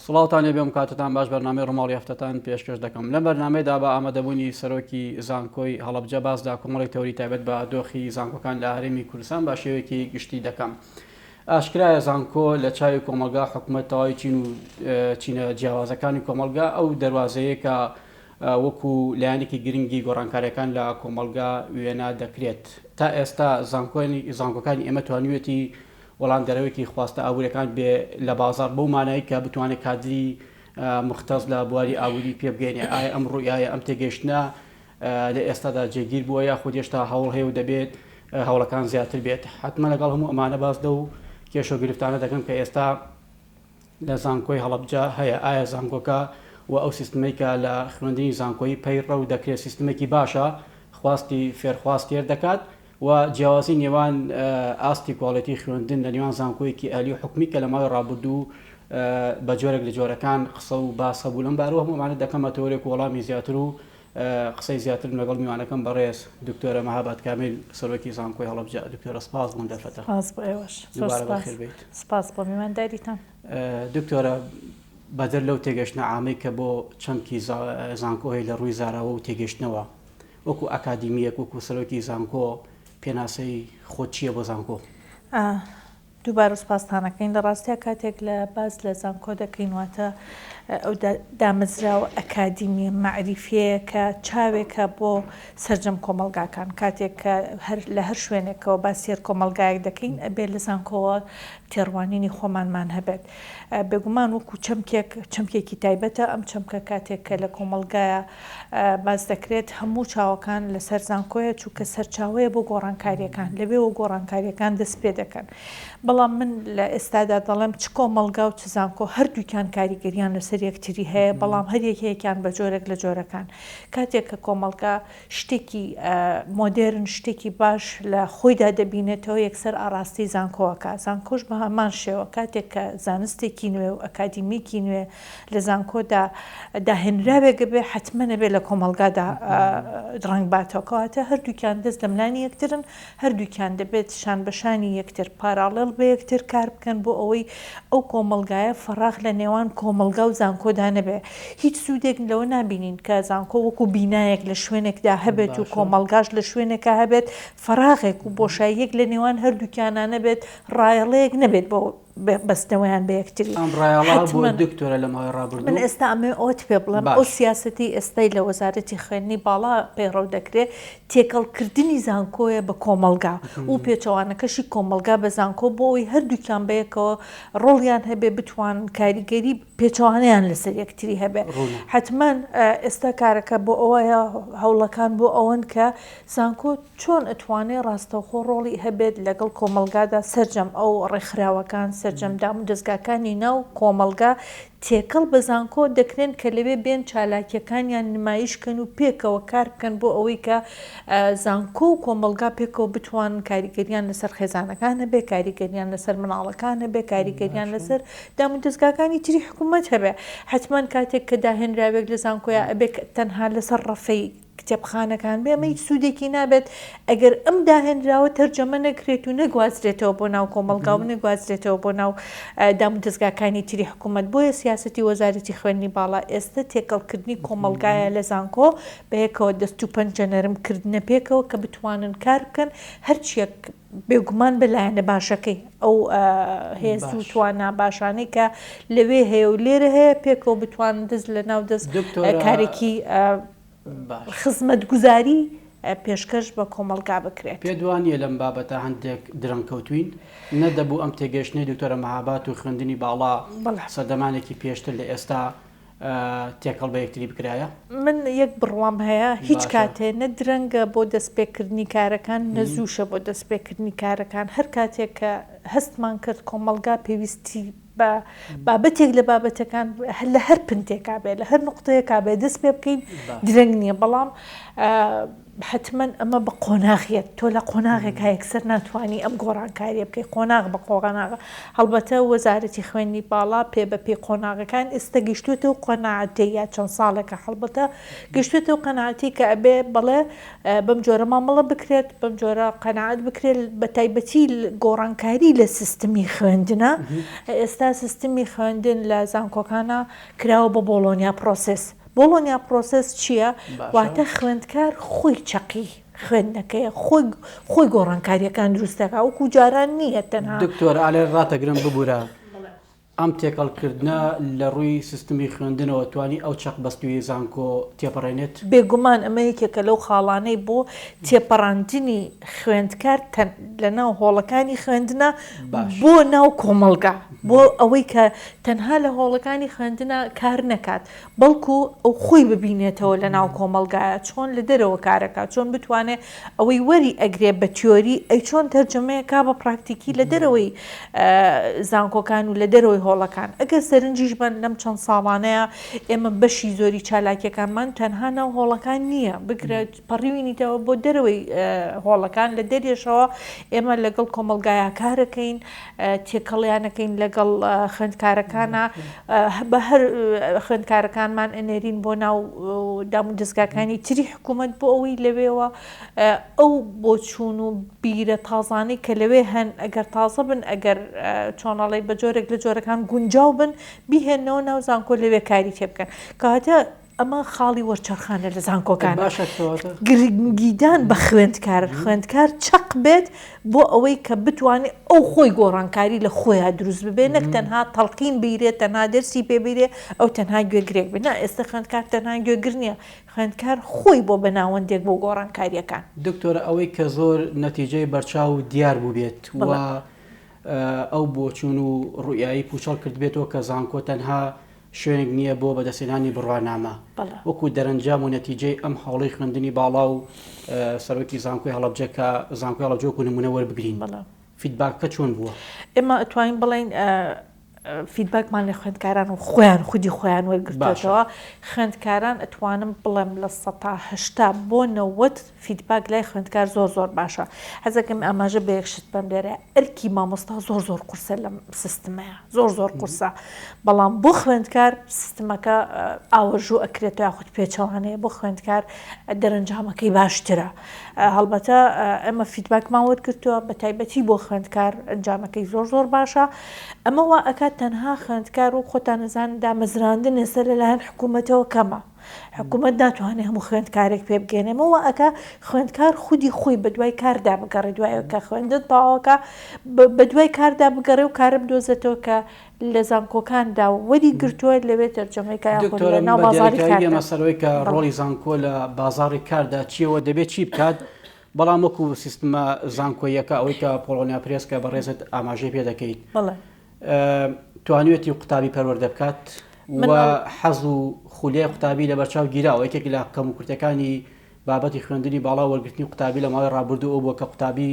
سڵاوتان لێبێ ئەم کاتتان باش بەرنامەی ڕووماڵی هەفتەتان پێشکەش دەکەم لەم بەرنامەیەدا بە ئامادەبوونی سەرۆکی زانکۆی هەڵەبجە باس لە کۆمەڵێک تەوەری تایبەت بە دۆخی زانکۆکان لە هەرێمی کوردستان بە شێوەیەکی گشتی دەکەم. ئاشکرایە زانکۆ لە چاوی کۆمەڵگا حکومەت تەواوی چین و چینە جیاوازەکانی کۆمەڵگا ئەو دەروازەیە کە وەکو لایەنێکی گرنگی گۆڕانکاریەکان لە کۆمەڵگا وێنا دەکرێت تا ئێستا زانکۆنی زانکۆکانی ئێمە توانیوێتی وەڵامدەرەوەیەکی خواستە ئابووریەکان بێ لە بازاڕ بەو مانای کە بتوانێت کادری مختەس لە بواری ئابووری پێ بگەینێ ئایا ئەم ڕوئیایە ئەم تێگەیشتنە لە ئێستادا جێگیر بووە یاخود هێشتا هەوڵ هەیە و دەبێت هەوڵەکان زیاتر بێت حتمما لەگەڵ هەموو ئەمانە باس لەو کێشە و گرفتانە دەکەم کە ئێستا لە زانکۆی هەڵەبجە هەیە ئایا زانکۆکە و ئەو سیستمەی کە لە خوێندنی زانکۆیی پەیڕەو دەکرێت سیستمێکی باشە خواستی فێرخواز تێر دەکات و جیاوازی نێوان ئاستی کواڵێتی خوێندن لە نێوان زانکۆیەکی ئەهلی و حکومی کە لە ماوەی ڕابردوو بە جۆرێک لە جۆرەکان قسە و باس هەبوو لەم بارەوە هەموو ئەمانە دەکەمە تەوەرێک و وەڵامی زیاتر و قسەی زیاترم لەگەڵ میوانەکەم بەڕێز دکتۆرە مەهاباد کامیل سەرۆکی زانکۆی هەڵەبجە دکتۆرە سپاس بۆم دەرفەتە. سپاس بۆ ئێوەش. زۆر دووبارە سپاس. بەخێر بێیت. سپاس بۆ میوانداریتان. دکتۆرە بەدەر لەو تێگەشتنە عامەی کە بۆ چەمکی زانکۆ هەیە لە ڕووی زاراوە و تێگەشتنەوە وەکو ئەکادیمییەک، وەکو سەرۆکی زانکۆ پێناسەی خۆت چییە بۆ زانکۆ؟ دووبارە سوپاستان ئەکەین. لە ڕاستیا کاتێک لە باس لە زانکۆ دەکەین واتە ئەو دامەزراوە ئەکادیمیە مەعریفیەیە کە چاوێکە بۆ سەرجەم کۆمەڵگاکان. کاتێک کە هەر لە هەر شوێنێکەوە باسی هەر کۆمەڵگایەک دەکەین ئەبێ لە زانکۆوە تێڕوانینی خۆمانمان هەبێت. بێگومان وەکو چەمکێک چەمکێکی تایبەتە ئەم چەمکە کاتێک کە لە کۆمەڵگایە باس دەکرێت هەموو چاوەکان لەسەر زانکۆیە چونکە سەرچاوەیە بۆ گۆڕانکاریەکان لەوێوە گۆڕانکاریەکان دەست پێ دەکەن بەڵام من لە ئێستادا دەڵێم چ کۆمەڵگا و چ زانکۆ هەردووکیان کاریگەریان لەسەر یەکتری هەیە بەڵام هەر یەکەیەکیان بە جۆرێک لە جۆرەکان کاتێک کە کۆمەڵگا شتێکی مۆدێرن شتێکی باش لە خۆیدا دەبینێتەوە یەکسەر ئاڕاستەی زانکۆ ئەکا زانکۆش بە هەمان شێوە کاتێک کە زانستێکی نوێ و ئەکادیمیکی نوێ لە زانکۆدا داهێنراوێک بێ حەتمەن ئەبێ لە کۆمەڵگادا ڕەنگ باتەوە کەواتە هەردووکیان دەست لەملانی یەکترن هەردووکیان دەبێت شان بە شانی یەکتر پاراڵێڵ بە یەکتر کار بکەن بۆ ئەوەی ئەو کۆمەڵگایە فەراغ لە نێوان کۆمەڵگا و زانکۆدا نەبێ. هیچ سوودێک لەوە نابینین کە زانکۆ وەکو بینایەک لە شوێنێکدا هەبێت و کۆمەڵگاش لە شوێنێکا هەبێت، فەراغێک و بۆشاییەک لە نێوان هەردووکیانا نەبێت، ڕایەڵەیەک نەبێت بۆ بەستنەوەیان بە یەکتری. ئەم ڕایەڵە هەبووە دکتۆرە لە ماوەی ڕابردوو؟ من ئێستا ئەمەوێ ئەوەت پێ بڵێم، ئەو سیاسەتەی ئێستای لە وەزارەتی خوێندنی باڵا پەیڕەو دەکرێت، تێکەڵکردنی زانکۆیە بە کۆمەڵگا و پێچەوانەکەشی کۆمەڵگا بە زانکۆ بۆ ئەوەی هەردووکیان بەیەکەوە ڕۆڵیان هەبێ بتوانن کاریگەری پێچەوانەیان لەسەر یەکتری هەبێ. حەتمەن ئێستا کارەکە بۆ ئەوەیە هەوڵەکان بۆ ئەوەن کە زانکۆ چۆن ئەتوانێ ڕاستەوخۆ ڕۆڵی هەبێت لەگەڵ کۆمەڵگادا سەرجەم ئەو ڕێکخراوەکان سەرجەم دامودەزگاکانی ناو کۆمەڵگا تێکەڵ بە زانکۆ دەکرێن کە لەوێ بێن چالاکیەکانیان نمایش کەن و پێکەوە کار بکەن بۆ ئەوەی کە زانکۆ و کۆمەڵگا پێکەوە بتوانن کاریگەریان لەسەر خێزانەکان هەبێ کاریگەریان لەسەر مناڵەکان هەبێ کاریگەریان لەسەر دامودەزگاکانی تری حکوومەت هەبێ حەتمەن کاتێک کە داهێنراوێک لە زانکۆیا ئەبێ تەنها لەسەر ڕەفەی کتێبخانەکان بێ ئەمە هیچ سوودێکی نابێت ئەگەر ئەم داهێنراوە تەرجەمە نەکرێت و نەگوازرێتەوە بۆ ناو کۆمەڵگا و نەگوازرێتەوە بۆ ناو دامودەزگاکانی تری حکوومەت بۆیە سیاسەتی وەزارەتی خوێندنی باڵا ئێستە تێکەڵکردنی کۆمەڵگایە لە زانکۆ بەیەکەوە دەست و پەنجە نەرم کردنە پێکەوە کە بتوانن کار بکەن هەرچیەک بێگومان بە لایەنە باشەکەی ئەو هێز و توانا باشانەی کە لەوێ هەیە و لێرە هەیە پێکەوە بتوانن دەست لە ناو دەست کارێکی خزمەتگوزاری پێشکەش بە کۆمەڵگا بکرێت. پێت وا نییە لەم بابەتە هەندێک درەنگ کەوتووین؟ نەدەبوو ئەم تێگەیشتنەی دکتۆرە مەهابات و خوێندنی باڵا سەردەمانێکی پێشتر لە ئێستا تێکەڵ بە یەکتری بکرایە؟ من یەک بڕوام هەیە هیچ کاتێ نە درەنگە بۆ دەستپێکردنی کارەکان نە زووشە بۆ دەستپێکردنی کارەکان هەر کاتێک کە هەستمان کرد کۆمەڵگا پێویستی بە بابەتێک لە بابەتەکان لە هەر پنتێکا بێ لە هەر نوقتەیەکا بێ دەست پێ بکەین درەنگ نییە بەڵام. حەتمەن ئەمە بە قۆناغیەت، تۆ لە قۆناغێکا یەکسەر ناتوانی ئەم گۆڕانکاریە بکەی، قۆناغ بە قۆناغە، هەڵبەتە وەزارەتی خوێندنی باڵا پێ بە پێی قۆناغەکان ئێستا گەیشتووەتە ئەو قەناعەتەی یا چەند ساڵێکە هەڵبەتە گەیشتووەتە ئەو قەناعەتەی کە ئەبێ بەڵێ بەم جۆرە مامەڵە بکرێت، بەم جۆرە قەناعەت بکرێت، بە تایبەتی گۆڕانکاری لە سیستمی خوێندنە، ئێستا سیستمی خوێندن لە زانکۆکانا کراوە بە بۆڵۆنیا پرۆسێس. بۆڵۆنیا پرۆسێس چییە؟ واتە خوێندکار خۆی چەقی خوێندنەکەیە، خۆی خۆی گۆڕانکارییەکان دروست دەکات، وەکو جاران نییە تەنها. دکتۆر ئالێر ڕاتەگرم ببورە، ئەم تێکەڵکردنە لە ڕووی سیستمی خوێندنەوە توانی ئەو چەق بەستوویەی زانکۆ تێپەڕێنێت؟ بێگومان ئەمە یەکێکە لەو خاڵانەی بۆ تێپەڕاندنی خوێندکار لەناو هۆڵەکانی خوێندنە بۆ ناو کۆمەڵگا، بۆ ئەوەی کە تەنها لە هۆڵەکانی خوێندنا کار نەکات، بەڵکو ئەو خۆی ببینێتەوە لە ناو کۆمەڵگایە چۆن لە دەرەوە کارەکات چۆن بتوانێ ئەوەی وەری ئەگرێ بە تیۆری ئەی چۆن تەرجەمەیەکا بە پراکتیکی لە دەرەوەی زانکۆکان و لە دەرەوەی هۆڵەکان ئەگەر سەرنجیش بن لەم چەند ساڵانەیە ئێمە بەشی زۆری چالاکیەکانمان تەنها ناو هۆڵەکان نییە بگرە پەڕیوینیتەوە بۆ دەرەوەی هۆڵەکان لە دەرێشەوە ئێمە لەگەڵ کۆمەڵگایا کارەکەین تێکەڵیانەکەین لەگەڵ خوێندکارەکانە بە هەر خوێندکارەکانمان ئەنێرین بۆ ناو دام و دەستگاکانی تری حکوومەت بۆ ئەوەی لەوێوە ئەو بۆچوون و بیرە تازانەی کە لەوێ هەن ئەگەر تازە بن ئەگەر چۆنەڵی بە جۆرێک لە جۆرەکان گونجاو بن بیهێنەوە ناو زانکۆ لەوێ کاری تێ بکەن کەواتە ئەمە خاڵی وەرچەرخانە لە زانکۆکان. باشە کەواتە. گرنگیدان بە خوێندکار، خوێندکار چەق بێت بۆ ئەوەی کە بتوانێت ئەو خۆی گۆڕانکاری لە خۆیا دروست ببێ نەک تەنها تەڵقین بیرێ تەنها دەرسی پێ بیرێ ئەو تەنها گوێگرێک بێ نا ئێستا خوێندکار تەنها گوێگر نییە خوێندکار خۆی بۆ بە ناوەندێک بۆ گۆڕانکارییەکان. دکتۆرە ئەوەی کە زۆر نەتیجەی بەرچاو و دیار بووبێت و ئەو بۆچوون و ڕوئیایی پوچەڵ کردبێتەوە کە زانکۆ تەنها شوێنێک نییە بۆ بەدەستهێنانی بڕوانامە، وەکو دەرەنجام و نەتیجەی ئەم هەوڵەی خوێندنی باڵا و سەرۆکی زانکۆی هەڵەبجە کە زانکۆی هەڵەبجە وەکو نمونە وەربگرین فیدباکەکە چۆن بووە؟ ئێمە ئەتوانین بڵێین فیدباکمان لە خوێندکاران و خۆیان خودی خۆیان وەرگرتووەتەوە، خوێندکاران ئەتوانم بڵێم 80% بۆ 90 فیدباک لای خوێندکار زۆر زۆر باشە. حەزەکەم ئاماژە بە یەک شت بەم لێرە ئەرکی مامۆستا زۆر زۆر قورسە لەم سیستمەیە زۆر زۆر قورسە بەڵام بۆ خوێندکار سیستمەکە ئاوەژوو ئەکرێتەوە یاخود پێچەوانەیە بۆ خوێندکار دەرەنجامەکەی باشترە هەڵبەتە ئێمە فیدباکمان وەرگرتووە بە تایبەتی بۆ خوێندکار ئەنجامەکەی زۆر زۆر باشە ئەمە وا ئەکات تەنها خوێندکار و خۆتان نەزان دامەزراندن ئێستا لەلایەن حکوومەتەوە کەمە حکومەت ناتوانێت هەموو خوێندکارێک پێ بگەێنێ ئەمە وا ئەکا خوێندکار خودی خۆی بە دوای کاردا بگەڕێ دوای کە خوێندن تەواوەکە بە دوای کاردا بگەڕێ و کارە بدۆزێتەوە کە لە زانکۆکاندا وەری گرتووە لەوێ تەرجەمەی کە یاخود دکتۆرە لە ناو من بە بازاڕی دیاریکراوی کاردا بێمە سەرەوەی کە بەڵێ. ڕۆڵی زانکۆ لە بازاڕی کاردا چییە و دەبێت چی بکات، بەڵام وەکو سیستمە زانکۆییەکە ئەوەی کە پۆڵۆنیا پرێس کە بەڕێزت ئاماژەی پێ دەکەیت بەڵێ. توانیوێتی قوتابی پەروەردە بکات و حەز و خولیای قوتابی لەبەرچاو گیراوە، یەکێک لە کەموکورتیەکانی بابەتی خوێندنی باڵا و وەرگرتنی قوتابی لە ماوەی ڕابردوو ئەو بووە کە قوتابی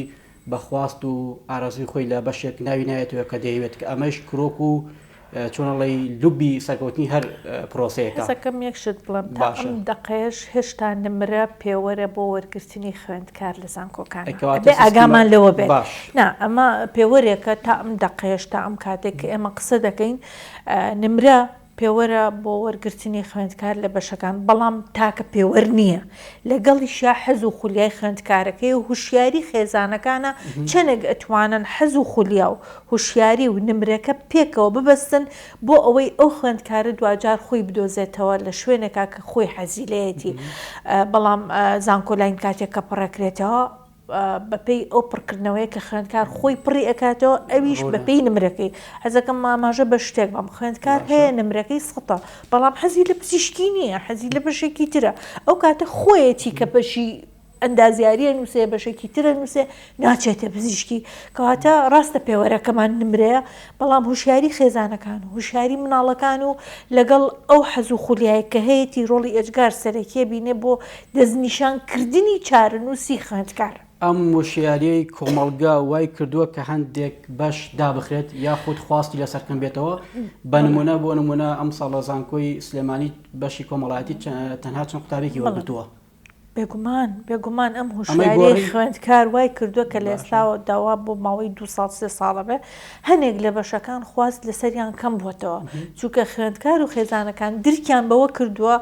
بە خواست و ئارەزووی خۆی لە بەشێک ناوی نایەتەوە کە دەیەوێت کە ئەمەش کرۆک و چۆن ئەڵێی لوبی سەرکەوتنی هەر پرۆسەیەکە. حەزەکەم یەک شت بڵێم تا باشە. ئەم دەقەیەش هێشتا نمرە پێوەرە بۆ وەرگرتنی خوێندکار لە زانکۆکانا ئەی کەواتە ئەبێ سیستمە ئاگامان لەوە بێت باش. نا ئەمە پێوەرێکە تا ئەم دەقەیەش تا ئەم کاتێک کە ئێمە قسە دەکەین نمرە پێوەرە بۆ وەرگرتنی خوێندکار لە بەشەکان بەڵام تاکە پێوەر نییە لەگەڵیشیا حەز و خولیای خوێندکارەکەی و هوشیاری خێزانەکانە چەنێک ئەتوانن حەز و خولیا و هوشیاری و نمرەکە پێکەوە ببەستن بۆ ئەوەی ئەو خوێندکارە دواجار خۆی بدۆزێتەوە لە شوێنێکا کە خۆی حەزی لێیەتی بەڵام زانکۆلاین کاتێک کە پڕەکرێتەوە بەپێی ئەو پڕکردنەوەیە کە خوێندکار خۆی پڕی ئەکاتەوە ئەویش بەپێی نمرەکەی حەزەکەم ئاماژە بە شتێک بەم خوێندکار هەیە نمرەکەی سەتە بەڵام حەزی لە پزیشکی نییە حەزی لە بەشێکی ترە ئەو کاتە خۆیەتی کە بەشی ئەندازیاریە نووسێ بەشێکی ترە نووسێ ناچێتە پزیشکی کەواتە ڕاستە پێوەرەکەمان نمرەیە بەڵام هوشیاری خێزانەکان و هوشیاری مناڵەکان و لەگەڵ ئەو حەز و خولیایە کە هەیەتی ڕۆڵی ئێجگار سەرەکیە بینێ بۆ دەستنیشان کردنی چارەنووسی خوێندکار. ئەم وشیاریەی کۆمەڵگا وای کردووە کە هەندێک بەش دابخرێت یاخود خواستی لەسەر کەم بێتەوە بە نمونە بۆ نمونە ئەمساڵ لە زانکۆی سلێمانی بەشی کۆمەڵایەتی تەنها چەند قوتابیەکی وەرگرتووە. بێگومان بێگومان ئەم هۆشیاریەی خوێندکار وای کردووە کە لە ئێستاوە داوا بۆ ماوەی دو ساڵ سێ ساڵە بێ هەنێک لە بەشەکان خواست لەسەریان کەم بووەتەوە چونکە خوێندکار و خێزانەکان درکیان بەوە کردووە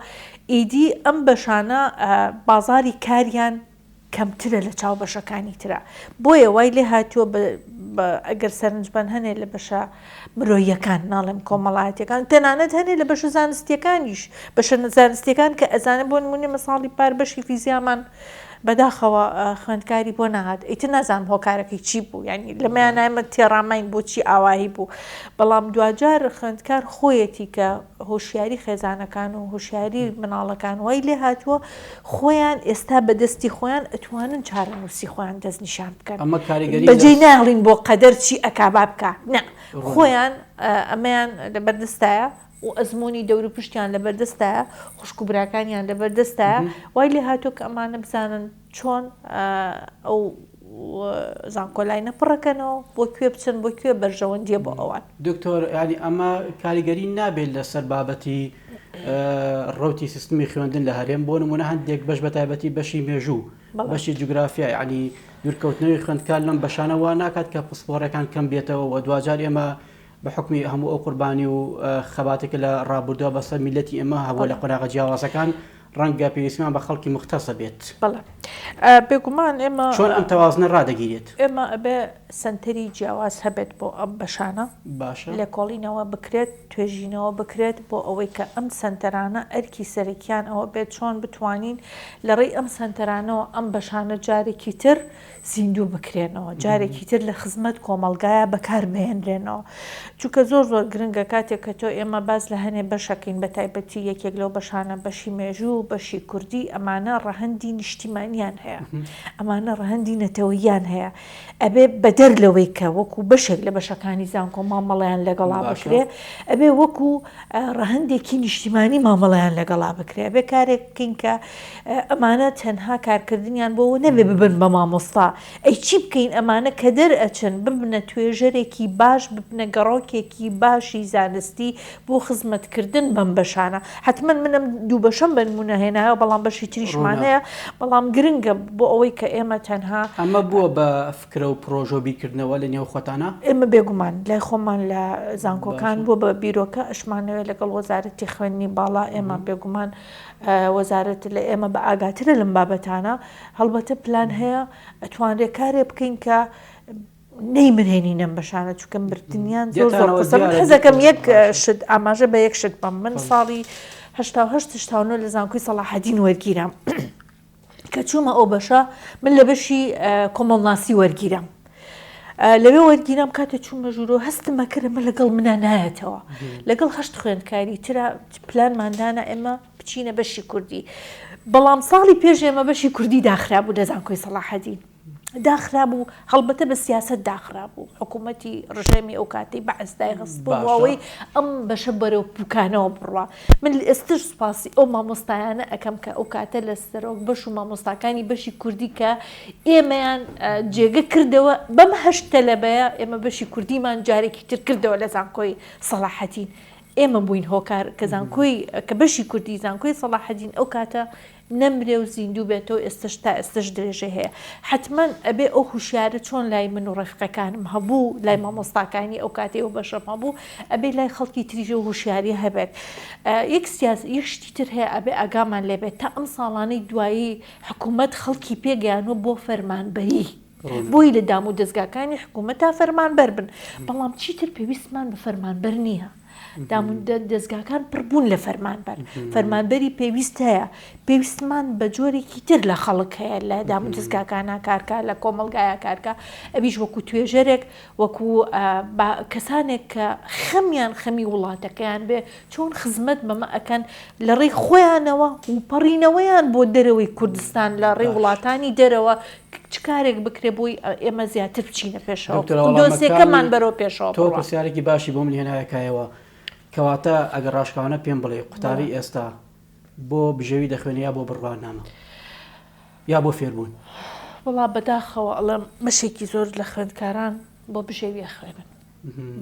ئیدی ئەم بەشانە بازاری کاریان کەمترە لە چاو بەشەکانی ترا بۆیە وای لێ هاتووە ئەگەر سەرنج بەن هەنێ لە بەشە مرۆییەکان ناڵێم کۆمەڵایەتیەکان تەنانەت هەنێ لە بەشە زانستیەکانیش بەشە زانستیەکان کە ئەزانن بۆ نمونە مە ساڵی پار بەشی فیزیامان بەداخەوە خوێندکاری بۆ نەهات ئیتر نازانم هۆکارەکەی چی بوو یعنی لەمەیان ئێمە تێڕاماین بۆچی ئاواهی بوو بەڵام دواجار خوێندکار خۆیەتی کە هۆشیاری خێزانەکان و هۆشیاری مناڵەکان وای لێ هاتووە خۆیان ئێستا بەدەستی خۆیان ئەتوانن چارەنووسی خۆیان دەستنیشان بکەن ئەمە کاریگەری بەجێی ناهڵین بۆ قەدەر چی ئەکا با بکا نا خۆیان ئەمەیان لەبەردەستایە و ئەزموونی دەوروپشتیان لەبەردەستایە خوشک و براکانیان لەبەردەستایە وای لێ هاتووە کە ئەمانە بزانن چۆن ئەو زانکۆلاینە پڕەکەنەوە بۆ کوێ بچن بۆ کوێ بەرژەوەندیە بۆ ئەوان. دکتۆر یانی ئەمە کاریگەری نابێت لەسەر بابەتی ڕەوتی سیستمی خوێندن لە هەرێم بۆ نمونە هەندێک بەش بە تایبەتی بەشی مێژوو بەشی جوگرافیا یعنی دوورکەوتنەوەی خوێندکار لەم بەشانە وا ناکات کە پسپۆڕەکان کەم بێتەوە و دواجار ئێمە بە حکمی هەموو ئەو قوربانی و خەباتێکە لە ڕابردووە بەسەر میلەتی ئێمە هەبووە لە قۆناغە جیاوازەکان ڕەنگە پێویستمان بە خەڵکی موختەسە بێت. بەڵێ بێگومان ئێمە. چۆن ئەم تەوازنە ڕادەگیرێت؟ ئێمە ئەبێ سەنتەری جیاواز هەبێت بۆ ئەم بەشانە. باشە. لێکۆڵینەوە بکرێت، توێژینەوە بکرێت بۆ ئەوەی کە ئەم سەنتەرانە ئەرکی سەرەکیان ئەوە بێت چۆن بتوانین لە ڕێی ئەم سەنتەرانەوە ئەم بەشانە جارێکی تر زیندوو بکرێنەوە، جارێکی تر لە خزمەت کۆمەڵگایا بەکار بهێنرێنەوە. چونکە زۆر زۆر گرنگە کاتێک کە تۆ ئێمە باس لە هەنێ بەشەکەین بە تایبەتی یەکێک لەو بەشانە بەشی مێژوو، بەشی کوردی ئەمانە ڕەهەندی نیشتیمانیان هەیە، ئەمانە ڕەهەندی نەتەوەییان هەیە، ئەبێ بەدەر لەوەی کە وەکو بەشێک لە بەشەکانی زانکۆ مامەڵەیان لەگەڵا بکرێ، ئەبێ وەکو ڕەهەندێکی نیشتیمانی مامەڵەیان لەگەڵا بکرێ، ئەبێ کارێک بکەین کە ئەمانە تەنها کارکردنیان بۆ ئەوە نەبێ ببن بە مامۆستا، ئەی چی بکەین ئەمانە کە دەرئەچن ببنە توێژەرێکی باش، ببنە گەڕۆکێکی باشی زانستی بۆ خزمەتکردن بەم بەشانە، حەتمەن من ئەم دوو بەشەم بە نموونە هێنایەوە بەڵام بەشی تریشمان هەیە، بەڵام گرنگە بۆ ئەوەی کە ئێمە تەنها. ئەمە بووە بە فکرە و پرۆژە و بیرکردنەوە لە نێو خۆتانا؟ ئێمە بێگومان لای خۆمان لە زانکۆکان بووە بە بیرۆکە، ئەشمانەوێت لەگەڵ وەزارەتی خوێندنی باڵا ئێمە بێگومان وەزارەت لە ئێمە بە ئاگاترە لەم بابەتانە، هەڵبەتە پلان هەیە ئەتوانرێ کارێ بکەین کە نەیمرێنین ئەم بەشانە چونکە مردنیان زۆر زۆر قورسە. من حەزەکەم یەک شت ئاماژە بە یەک شت بەم من ساڵی 88 89 لە زانکۆی سەڵاحەدین وەرگیرام کە چوومە ئەو بەشە من لە بەشی کۆمەڵناسی وەرگیرام لەوێ وەرگیرام کاتێ چوومە ژوورەوە هەستم ئەکرد ئەمە لەگەڵ منا نایەتەوە لەگەڵ هەشت خوێندکاری ترا پلانمان دانا ئێمە بچینە بەشی کوردی بەڵام ساڵی پێش ئێمە بەشی کوردی داخرابوو لە زانکۆی سەڵاحەدین داخرابوو هەڵبەتە بە سیاسەت داخرابوو حکوومەتی ڕژێمی ئەو کاتەی بەعس دایخستبوو بۆ ئەوەی ئەم بەشە بەرەو پوکانەوە بڕوا من ئێستش سوپاسی ئەو مامۆستایانە ئەکەم کە ئەو کاتە لە سەرۆک بەش و مامۆستاکانی بەشی کوردی کە ئێمەیان جێگە کردەوە بەم هەشت تەلەبەیە ئێمە بەشی کوردیمان جارێکی تر کردەوە لە زانکۆی سەڵاحەدین ئێمە بووین هۆکار کە زانکۆی کە بەشی کوردی زانکۆی سەڵاحەدین ئەو کاتە نەمرێ و زیندوو بێتەوە ئێستەش تا ئێستەش درێژەی هەیە حەتمەن ئەبێ ئەو هوشیارە چۆن لای من و ڕەفیقەکانم هەبوو لای مامۆستاکانی ئەو کاتەی ئەو بەشەم هەبوو ئەبێ لای خەڵکی تریش ئەو هوشیاریە هەبێت یەک سیاس یەک شتی تر هەیە ئەبێ ئاگامان لێ بێت تا ئەم ساڵانەی دوایی حکوومەت خەڵکی پێگەیانوە بۆ فەرمانبەری بۆی لە دام و دەزگاکانی حکوومەتا فەرمانبەر بن بەڵام چیتر پێویستمان بە فەرمانبەر نییە. دامودەزگاکان پڕ بوون لە فەرمانبەر، فەرمانبەری پێویست هەیە، پێویستمان بە جۆرێکی تر لە خەڵک هەیە لە دامودەزگاکانا کارکا، لە کۆمەڵگایا کارکا، ئەویش وەکو توێژەرێک، وەکو کەسانێک کە خەمیان خەمی وڵاتەکەیان بێ، چۆن خزمەت بەمە ئەکەن لە ڕێی خۆیانەوە و پەڕینەوەیان بۆ دەرەوەی کوردستان لە ڕێی وڵاتانی دەرەوە چ کارێک بکرێ بۆی ئێمە زیاتر بچینە پێشەوە دکتۆرە وەڵامەکانی دۆسیەکەمان بەرەو پێشەوە تۆ بڕوا. پرسیارێکی باشی بۆ من هێنایە کایەوە کەواتە ئەگەر ڕاشکاوانە پێم بڵێ قوتابی ئێستا بۆ بژێوی دەخوێنێ یا بۆ بڕوانامە یا بۆ فێربوون؟ وەڵا بەداخەوە ئەڵێم بەشێکی زۆر لە خوێندکاران بۆ بژێوی ئەخوێنن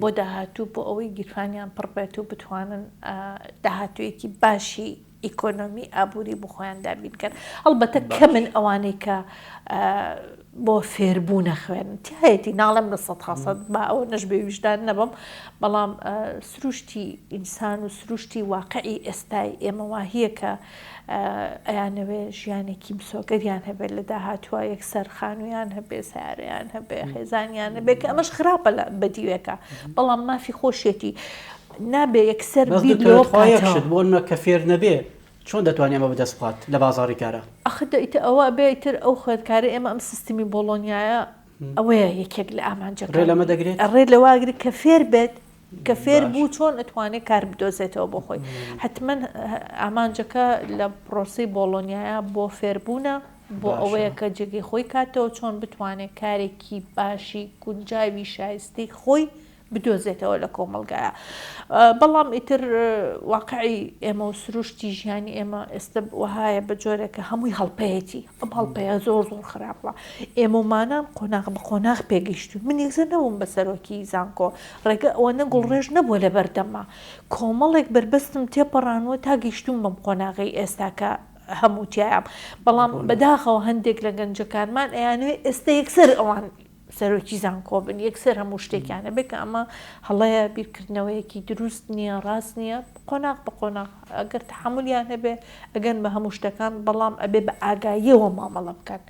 بۆ داهاتوو بۆ ئەوەی گیرفانیان پڕ بێت و بتوانن داهاتوویەکی باشی. ئیکۆنۆمی ئابووری بۆ خۆیان دابین کەن هەڵبەتە کەمن ئەوانەی کە بۆ فێربوون ئەخوێنن تایەتی ناڵێم لە سەد سەد با ئەوە نەش بێ ویژدان نەبم بەڵام سروشتی ئینسان و سروشتی واقعی ئێستای ئێمە واهیە کە ئەیانەوێ ژیانێکی مسۆگەریان هەبێت لە داهاتووە یەکسەر خانوویان هەبێ سیارەیان هەبێ خێزانیان هەبێ کە ئەمەش خراپە لە بەدیوێکە بەڵام مافی خۆشیەتی نابێ یەکسەر بەس بیر دکتۆرە لەوە تخوا یەک بکاتەوە. شت بۆ نمونە کە فێر نەبێ چۆن دەتوانێ ئەمە بەدەست بخات لە بازاڕی کارا؟ ئەخر دە ئیتر ئەوە ئەبێ ئیتر ئەو خوێندکارەی ئێمە ئەم سیستمی بۆڵۆنیایە ئەوەیە یەکێک لە ڕێ ئامانجەکانی لەمە دەگرێت؟ ڕێ لەوە ئەگرێت کە فێر بێت کە فێر باش بوو چۆن ئەتوانێ کار بدۆزێتەوە بۆ خۆی حەتمەن ئامانجەکە لە پرۆسەی بۆڵۆنیایە بۆ فێربوونە بۆ باشە ئەوەیە کە جێگەی خۆی کاتەوە چۆن بتوانێت کارێکی باشی گونجاوی شایستەی خۆی بدۆزێتەوە لە کۆمەڵگایا بەڵام ئیتر واقعی ئێمە و سروشتی ژیانی ئێمە ئێستا وەهایە بە جۆرێک کە هەمووی هەڵپەیەتی ئەم هەڵپەیە زۆر زۆر خراپە ئێمەمانان قۆناغ بە قۆناغ پێگەیشتوین من یەکسەر نەبووم بە سەرۆکی زانکۆ ڕێگە ئەوەنە گوڵڕێژ نەبووە لە بەردەمما کۆمەڵێک بەربەستم تێپەڕانوە تا گەیشتوم بەم قۆناغەی ئێستا کە هەموو تیایم بەڵام بەداخەوە هەندێک لە گەنجەکانمان ئەیانەوێ ئێستا یەکسەر ئەوان سەرۆکی زانکۆ بن یەکسەر هەموو شتێکیان هەبێ کە ئەمە هەڵەیە بیرکردنەوەیەکی دروست نییە ڕاست نییە قۆناغ بە قۆناغ ئەگەر تەحەمولیان هەبێ ئەگەن بە هەموو شتەکان بەڵام ئەبێ بە ئاگاییەوە مامەڵە بکەن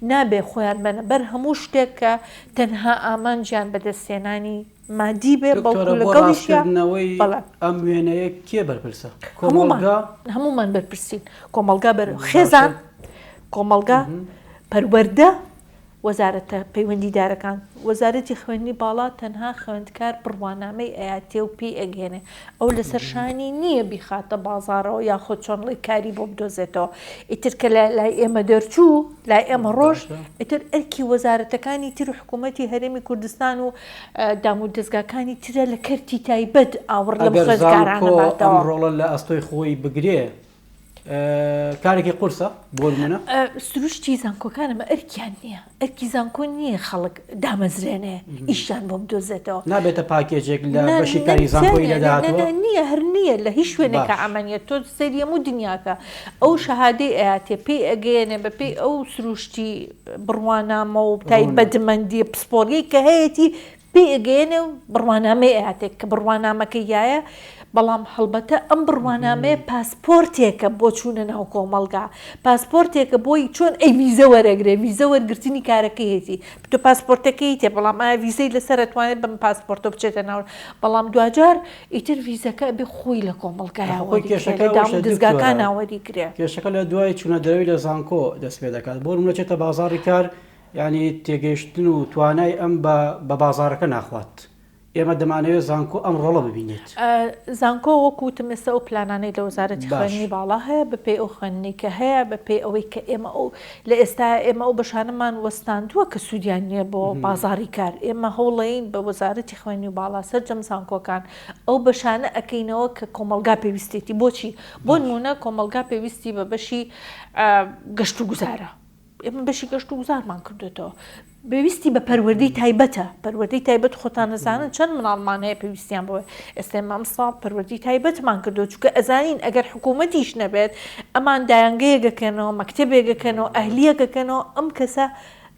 نابێ خۆیان بەنە بەر هەموو شتێک کە تەنها ئامانجیان بەدەستهێنانی مادی بێ بەڵکو دکتۆرە بۆ لەگەڵیشیا ڕاستکردنەوەی بەڵێ ئەم وێنەیە کێ بەرپرسە؟ هەموومان کۆمەڵگا؟ هەموومان بەرپرسین کۆمەڵگا بەر باشە خێزان کۆمەڵگا پەروەردە وەزارەتە پەیوەندیدارەکان، وەزارەتی خوێندنی باڵا تەنها خوێندکار بڕوانامەی ئەیاتێ و پێی ئەگەیەنێ، ئەو لەسەر شانی نییە بیخاتە بازاڕەوە یاخود چۆن ڵی کاری بۆ بدۆزێتەوە، ئیتر کە لە لای ئێمە دەرچوو، لای ئێمە ڕۆشت، ئیتر ئەرکی وەزارەتەکانی تر و حکوومەتی هەرێمی کوردستان و دامودەزگاکانی ترە لە کەرتی تایبەت ئاوڕ لەم ئەگەر خوێندکارانە زانکۆ ئەم باتەوە. ڕۆڵە لە ئەستۆی خۆی بگرێ، کارێکی قورسە بۆ نمونە؟ سروشتی زانکۆکان ئەمە ئەرکیان نییە، ئەرکی زانکۆ نییە خەڵک دامەزرێنێ ئیشیان بۆ بدۆزێتەوە. نابێتە پاکێجێک لە بەشی کاری زانکۆی لە داهاتووە؟ نییە هەر نییە لە هیچ شوێنێکا ئەمە نییە تۆ سەیری هەموو دنیاکە ئەو شەهادەی ئەیاتێ پێی ئەگەیەنێ بەپێی ئەو سروشتی بڕوانامە و تایبەتمەندییە پسپۆڕیەی کە هەیەتی پێی ئەگەیەنێ و بڕوانامەی ئەیاتێ کە بڕوانامەکەی یایە، بەڵام هەڵبەتە ئەم بڕوانامەیە پاسپۆرتێکە بۆ چوونە ناو کۆمەڵگا، پاسپۆرتێکە بۆی چۆن ئەی ڤیزە وەرەگرێ، ڤیزە وەرگرتنی کارەکەیەتی، تۆ پاسپۆرتەکەی تێ بەڵام ئایا ڤیزەی لەسەر ئەتوانێت بەم پاسپۆرتەوە بچێتە ناو، بەڵام دواجار ئیتر ڤیزەکە ئەبێ خۆی لە کۆمەڵگایا خۆی وەریگرێ، کێشەکە لە ئەوەشە دکتۆرە، دامودەزگاکانا وەریگرێ. کێشەکە لە دوای چوونە دەرەوەی لە زانکۆ دەست پێ دەکات، بۆ نموونە چێتە بازاڕی کار یانی تێگەیشتن و توانای ئەم بە بە بازاڕەکە ناخوات. ئێمە دەمانەوێت زانکۆ ئەم ڕۆڵە ببینێت. زانکۆ وەکو وتم ئێستا ئەو پلانانەی لە وەزارەتی باش. خوێندنی باڵا هەیە بە پێی ئەو خوێندنەی کە هەیە بە پێی ئەوەی کە ئێمە ئەو لە ئێستایا ئێمە ئەو بەشانەمان وەستاندووە کە سوودیان نییە بۆ بازاڕی کار ئێمە هەوڵەین بە وەزارەتی خوێندنی باڵا سەرجەم زانکۆکان ئەو بەشانە ئەکەینەوە کە کۆمەڵگا پێویستێتی بۆچی بۆ باش. نموونە کۆمەڵگا پێویستی بە بەشی گەشتوگوزارە ئێمە بەشی گەشت و گوزارمان کردوێتەوە پێویستی بە پەروەردەی تایبەتە پەروەردەی تایبەت خۆتان نەزانن چەند مناڵمان هەیە پێویستیان بۆ ئێستا ئێمە ئەمساڵ پەروەردەی تایبەتمان کردو چونکە ئەزانین ئەگەر حکوومەتیش نەبێت ئەمان دایانگەیەکەکەنەوە مەکتەبێکەکەنەوە ئەهلیەکەکەنەوە ئەم کەسە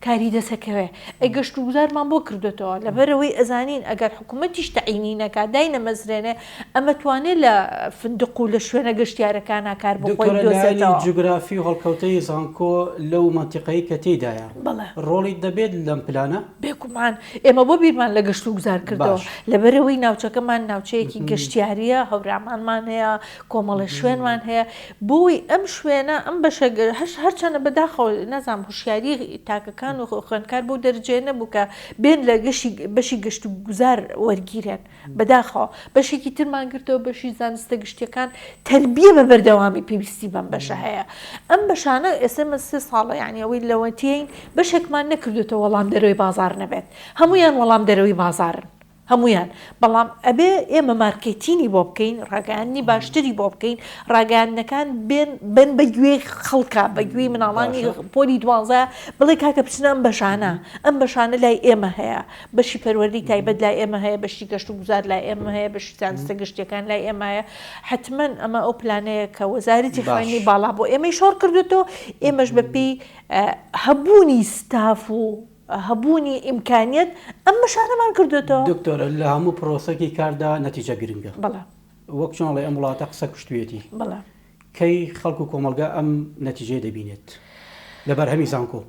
کاری دەسەکەوێ ئەی گەشت و گوزارمان بۆ کردوێتەوە لەبەرەوەی ئەزانین ئەگەر حکوومەتیش تەعینی نەکا داینەمەزرێنێ ئەمە توانێ لە فندق و لە شوێنە گەشتیارەکانا کار بۆ خۆی دکتۆرە لایەنی بدۆزێتەوە. جوگرافی و هەڵکەوتەی زانکۆ لەو مەنتیقەی کە تێیدایە بەڵێ. ڕۆڵی دەبێت لەم پلانە؟ بێگومان، ئێمە بۆ بیرمان لە گەشت و گوزار کردەوە؟ باش. لەبەرئەوەی ناوچەکەمان ناوچەیەکی گەشتیارییە، هەورامانمان هەیە، کۆمەڵێ شوێنمان هەیە، بۆی ئەم شوێنە، ئەم بەشە هەرچەندە بەداخەوە نازانم هوشیاری تاکەکان و خوێندکار بەو دەرەجەیە نەبوو کە بێن لە گەشی بەشی گەشت و گوزار وەرگیرێن، بەداخەوە بەشێکی ترمان گرتەوە بەشی زانستە گشتیەکان تەربیە بە بەردەوامی پێویستی بەم بەشە هەیە ئەم بەشانە ئێستا مە سێ ساڵە یعنی ئەوەی لەوەتیین بەشێکمان نەکردوێتە وەڵام دەرەوەی بازار نەبێت هەمویان وەڵام دەرەوەی بازارن. هەموویان بەڵام ئەبێ ئێمە مارکێتینی بۆ بکەین ڕاگەیاندنی باشتری بۆ بکەین ڕاگەیاندنەکان بێن بن بە گوێی خەڵکە بە گوێی مناڵانی پۆلی دوانزە بڵێ کاکە بچنە ئەم بەشانە ئەم بەشانە لای ئێمە هەیە بەشی پەروەردەی تایبەت لای ئێمە هەیە بەشی گەشت و گوزار لای ئێمە هەیە بەشی زانستە گشتیەکان لای ئێمە هەیە حتمما ئەمە ئەو پلانەیە کە وەزارەتی خوێندنی باڵا بۆ ئێمەی شۆڕ کردوێتەوە ئێمەش بەپێی هەبوونی ستاف و هەبوونی ئیمکانیەت ئەم بەشانەمان کردوێتەوە. دکتۆرە لە هەموو پرۆسەکی کاردا نەتیجە گرنگە. بەڵێ. وەک چۆن ئەڵێ ئەم وڵاتە قسە کوشتویەتی. بەڵێ. کەی خەڵک و کۆمەڵگا ئەم نەتیجەیە دەبینێت لە بەرهەمی زانکۆ؟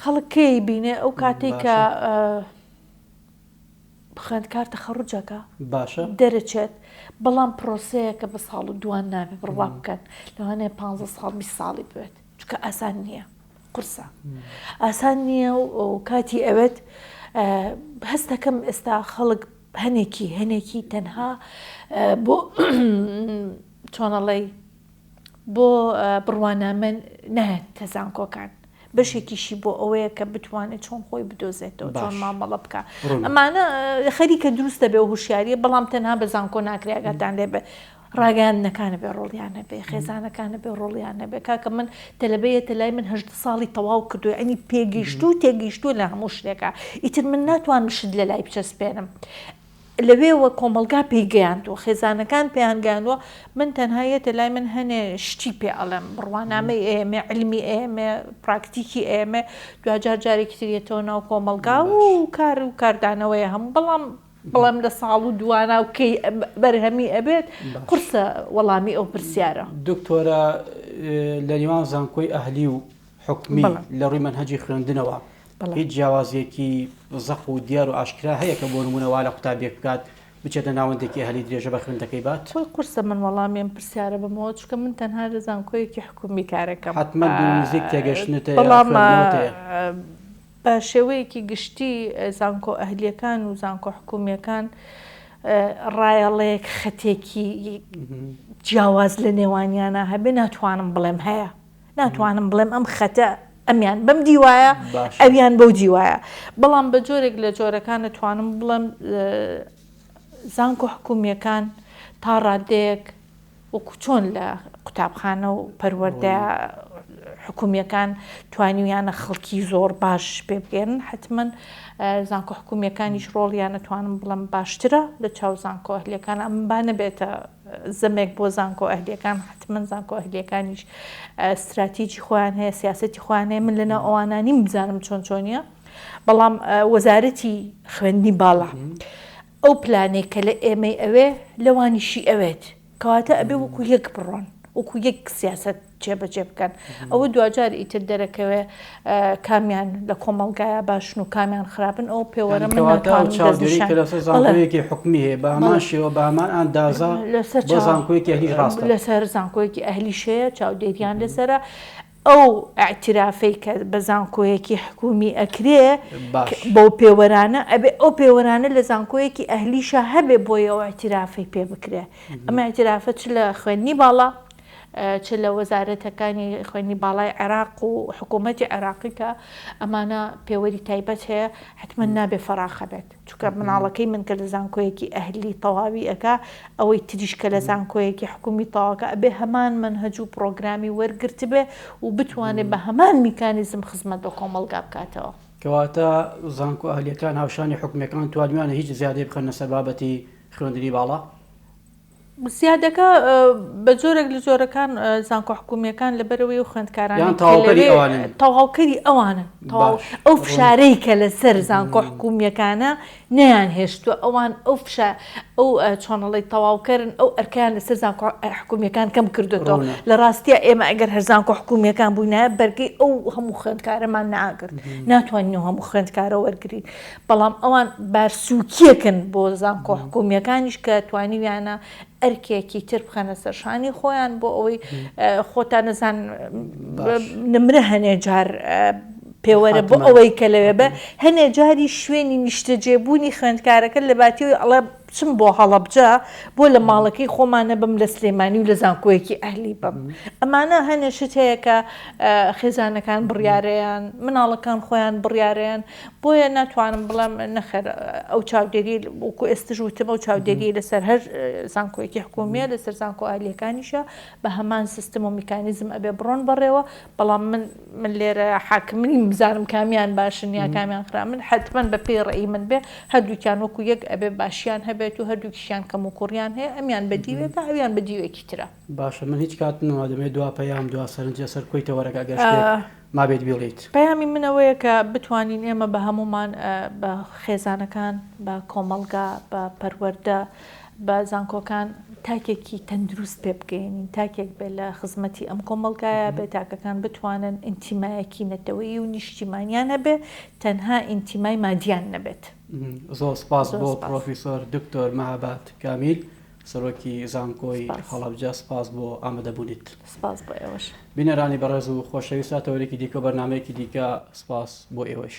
خەڵک کەی بینێ ئەو کاتێک کە خوێندکار تەخەڕوجەکە باشە دەرەچێت بەڵام پرۆسەیەکە بە ساڵ و دوان نابێ بڕوا بکەن لەوانەیە پ ساڵ 20 ساڵی بێت چونکە ئاسان نییە قورسە ئاسان نییە و کاتی ئەوێت هەستەکەم ئێستا خەڵک هەنێکی هەنێکی تەنها بۆ چۆنەڵێی بۆ بڕوانامە نایەتە زانکۆکان بەشێکیشی بۆ ئەوەیە کە بتوانێت چۆن خۆی بدۆزێتەوە چۆن مامەڵە بکە ئەمانە خەریکە دروست دەبێ و هوشیاریە بەڵام تەنها بە زانکۆ ناکرێ ئاگاتان لێ بێ ڕاگەیاندنەکانە بێ ڕۆڵیان هەبێ خێزانەکانە بێ ڕۆڵیان هەبێ کاکە من تەلەبەیەتە لای من هەشت ساڵی تەواو کردو ینی پێگەیشتوو تێگەیشتووە لە هەموو شتێکە ئیتر من ناتوانم شت لە لای بچەسپێنم لەوێوە کۆمەڵگا پێی گەیاندووە، خێزانەکان پێیان گەیاندووە، من تەنها یەتە لای من هەنێ شتی پێ ئەڵێم، بڕوانامەی ئەیەمێ، عیلمی ئەیەمێ، پراکتیکی ئەیەمێ، دواجار جارێکی تر یەتەوە ناو کۆمەڵگا و کار و کاردانەوەیە هەموو، بەڵام بڵێم لە ساڵ و دوانا و کەی بەرهەمی ئەبێت، قورسە وەڵامی ئەو پرسیارە. دکتۆرە لە نێوان زانکۆی ئەهلی و حکومی لە ڕووی مەنهەجی خوێندنەوە هیچ جیاوازیەکی زەق و دیار و ئاشکرا هەیە کە بۆ نمونە وا لە قوتابیەک بکات بچێتە ناوەندێکی ئەهلی درێژە بە خوێندەکەی بات؟ خۆی قورسە من وەڵامی ئەم پرسیارە بەمەوە چونکە من تەنها لە زانکۆیەکی حکومی کارەکەم. حەتمەن دوور و نزیک تێگەشتنت هەیە، بەڵام خوێندنەوەت هەیە. بە شێوەیەکی گشتی زانکۆ ئەهلیەکان و زانکۆ حکومیەکان ڕایەڵێک خەتێکی جیاواز لە نێوانیانە هەبێ ناتوانم بڵێم هەیە. ناتوانم بڵێم ئەم خەتە ئەمیان بەم دیوایە ئەویان بەو دیوایە بەڵام بە جۆرێک لە جۆرەکان دەتوانم بڵێم زانکۆ حکومیەکان تا ڕادەیەک وەکو چۆن لە قوتابخانە و پەروەردە حکومیەکان توانیویانە خەڵکی زۆر باش پێ بگەن حتمما زانکۆ حکومیەکانیش ڕۆڵیان ئەتوانم بڵێم باشترە لە چاو زانکۆ ئەهلیەکان ئەم با نەبێتە زەمێک بۆ زانکۆ ئەهلیەکان حتمما زانکۆ ئەهلیەکانیش ستراتیجی خۆیان هەیە سیاسەتی خۆیان هەیە من لەناو ئەوانە نیم بزانم چۆن چۆنیە بەڵام وەزارەتی خوێندنی باڵا ئەو پلانێک کە لە ئێمەی ئەوێ لەوانیشی ئەوێت کەواتە ئەبێ وەکو یەک بڕۆن وەکو یەک سیاسەت جێبەجێ بکەن ئەوە دواجار ئیتر دەرەکەوێ کامیان لە کۆمەڵگایە باشن و کامیان خراپن ئەو پێوەرە من ناتوانم چاودێری کە لەسەر زانکۆیەکی حکومی هەیە بە هەمان شێوە بە هەمان ئەندازە لەسەر بۆ زانکۆیەکی ئەهلیش ڕاستە لەسەر زانکۆیەکی ئەهلیش هەیە چاودێریان لەسەرە ئەو ئیعترافەی کە بە زانکۆیەکی حکومی ئەکرێ بەو پێوەرانە ئەبێ ئەو پێوەرانە لە زانکۆیەکی ئەهلیشا هەبێ بۆی ئەو ئیعترافەی پێ بکرێ ئەم ئیعترافە چ لە خوێندنی باڵا چ لە وەزارەتەکانی خوێندنی باڵای عێراق و حکوومەتی عێراقی کە ئەمانە پێوەری تایبەت هەیە حتمما نابێ فەراخە بێت چونکە مناڵەکەی من کە لە زانکۆیەکی ئەهلی تەواوی ئەکا ئەوەی تریش کە لە زانکۆیەکی حکومی تەواوکە ئەبێ هەمان مەنهەج و پڕۆگرامی وەرگرتبێ و بتوانێ بە هەمان میکانیزم خزمەت بە کۆمەڵگا بکاتەوە. کەواتە زانکۆ ئەهلیەکان هاوشانی حکومیەکان توانیویانە هیچ زیادەی بخەنە سەر بابەتی خوێندنی باڵا؟ زیادەکە بە جۆرێک لە جۆرەکان زانکۆ حکومیەکان لەبەرەوەی و خوێندکاران تەواوکەری ئەوانن ئەو فشارەی کە لەسەر زانکۆ حکومیەکانە نیان هێشتووە ئەوان ئەو فشا ئەو چۆنەڵی تەواوکەرن ئەو ئەرکیان لەسەر زانکۆ حکومیەکان کەم کردوێتەوە لە ڕاستە ئێمە ئەگەر هەر زانکۆ حکومیەکان بووینایە بەرگەی ئەو هەموو خوێندکارەمان ناگرت ناتوانین هەموو خوێندکارە وەرگین بەڵام ئەوان بارسووکییەکن بۆ زانکۆ حکوومییەکانیش کە توانیویانە ئەرکێکی تر بخەنە سەر شانی خۆیان بۆ ئەوەی خۆتان نەزان نمرە هەنێ جار پێوەرە بۆ ئەوەی کە لەوێ بە هەنێ جاری شوێنی نیشتەجێبوونی خوێندکارەکە لە باتیەوەی ئەڵێ. بچم بۆ هەڵەبجە بۆ لە ماڵەکەی خۆمان نەبم لە سلێمانی و لە زانکۆیەکی ئەهلی بم ئەمانە هەنێ شت هەیە کە خێزانەکان بڕیارەیان مناڵەکان خۆیان بڕیارەیان بۆیە ناتوانم بڵێم نەخێر ئەو چاودێری وەکو ئێستش وتم ئەو چاودێری لەسەر هەر زانکۆیەکی حکومیە لەسەر زانکۆ ئالیەکانیشە بە هەمان سیستم و میکانیزم ئەبێ بڕۆن بەڕێوە بەڵام من من لێرە حاکم نیم بزانم کامیان باشن یا کامیان خراپ من حتمما بە پێی ڕێی من بێ هەردووکیان وەکو یەک ئەبێ باشیان هەبێت و هەردووکیشیان کەم و کوڕیان هەیە ئەمیان بە دیوێکە ئەویان بە دیوێکی ترە. باشە من هیچ کات نەما دەمەوێت دوا پەیام دوا سەرنج لەسەر کۆی تەوەرەکە ئەگەر شتێک مابێت بیڵێیت. پەیامی من ئەوەیە کە بتوانین ئێمە بە هەموومان بە خێزانەکان بە کۆمەڵگا بە پەروەردە بە زانکۆکان تاکێکی تەندروست پێ بگەیەنین، تاکێک بێ لە خزمەتی ئەم کۆمەڵگایە بێ، تاکەکان بتوانن ئینتیمایەکی نەتەوەیی و نیشتیمانیان هەبێ، تەنها ئینتیمای مادیان نەبێت. زۆر سپاس بۆ پڕۆفیسۆر دکتۆر مەهاباد کامیل سەرۆکی زانکۆی هەڵەبجە سپاس بۆ ئامادەبوونیت. سپاس بۆ ئێوەش. بینەرانی بەڕێز و خۆشەویست تا تەوەرێکی دیکە و بەرنامەیەکی دیکە سپاس بۆ ئێوەش.